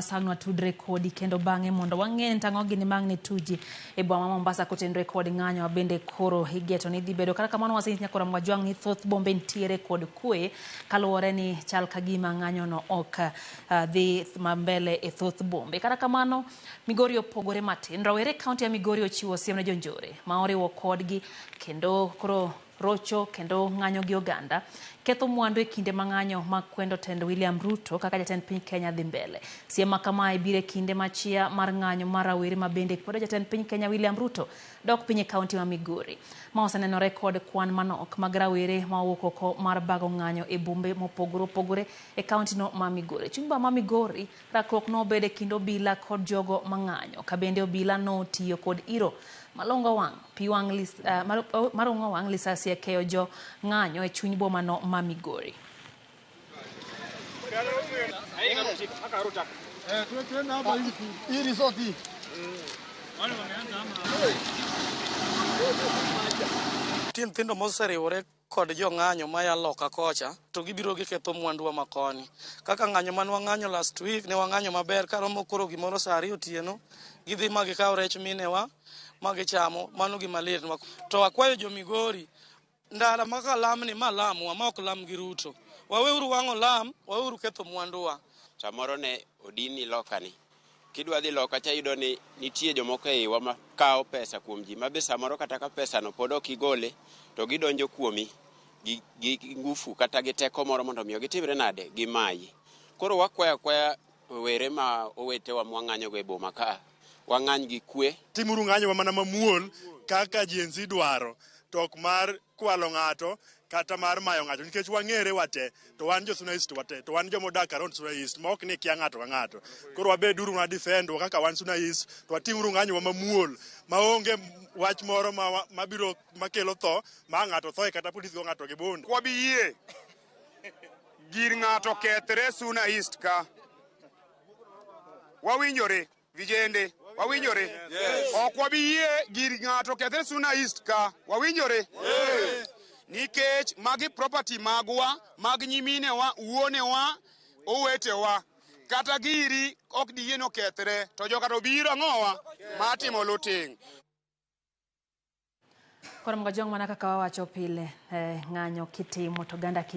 Sang watudre kodi kendo bang'e mondo wang'e ni tang'o gini mang' ne tuji e boma ma Mombasa kotenore kod ng'anyo ma bende koro igeto ni dhi bedo. Kata kamano wasenyisi nyakora Mwajwang' ni thoth bombe nitiere kod kwe kaluwore ni chal ka gima ng'anyo no ok dhi mambele e thoth bombe. Kata kamano Migori opogore matin. Rawere e kaunti ya Migori ochiwo siem ne jonjore ma oriwo kodgi kendo koro rocho kendo ng'anyo gi oganda ketho mwandu e kinde ma ng'anyo mag kwendo tend William Ruto kaka jatend piny Kenya dhi mbele. Siem ma kamae biro e kinde ma chia mar ng'anyo mar rawere ma bende kwedo jatend piny Kenya William Ruto dok piny e kaunti ma Migori. Ma osenenore kod kwan manok mag rawere ma owuok oko mar bago ng'anyo e bombe mopogore opogore e kaunti no ma Migori. Chuny boma ma Migori, rakruok nobedo e kind obila kod jogo mang'anyo ka bende obila notiyo kod iro malongo wang' pi wang' marung'o wang' lisasi e keyo jo ng'anyo e chuny boma no ma Migori. Nitie nyithindo moseriwore kod jong'anyo maya loka kocha to gibiro giketho mwanduwa ma koni. Kaka ng'anyo mane wang'anyo last week ne wang'anyo maber karomo koro gimoro saa ariyo otieno gidhi ma gikawo rech minewa ma gichamo mano gima litnwa. To akwayo jo Migori ndara ma kalamni ma lamwa ma ok lam gi Ruto. Waweuru wang'o lam, waweuru ketho mwanduwa. Samoro ne odinni lokani. Kidwa dhi loka cha iyudo ni nitie jomoko e iwa ma kawo pesa kuom ji ma be samoro kata ka pesano pod ok igole to gidonjo kuomi gi, gi ngufu kata gi teko moro mondo miyo gitimre nade gimayi. Koro wakwayo akwaya rowere ma owetewa mwang'anyogo e boma ka wang'any gi kwe. Timuru ng'anyo mana mamuol kaka Gen Z dwaro to ok mar kwalo ng'ato kata mar mayo ng'ato nikech wang'ere wate to wan jo Suna East wate to wan joma odak around Suna East ma ok ni kia ng'ato ka ng'ato. Koro wabeduru ma defend wa kaka wan Suna East to watimuru ng'anyo mamuol maonge wach moro ma mabiro makelo tho ma ng'ato thoe kata polis go ng'ato gi bunde. Wabi yie gir ng'ato kethre Suna East ka. Wawinjore vijende, wawinjore. Yes. Ok wabi yie gir ng'ato kethre Suna East ka. Wawinjore. Yes. Nikech magi property magwa, mag nyiminewa, wuonewa, owetewa. Kata giri ok diyie ni okethre, to joka to biro ang'owa matimo looting. Koro Mwajwang' mana kaka wawacho pile, ng'anyo kitimo to oganda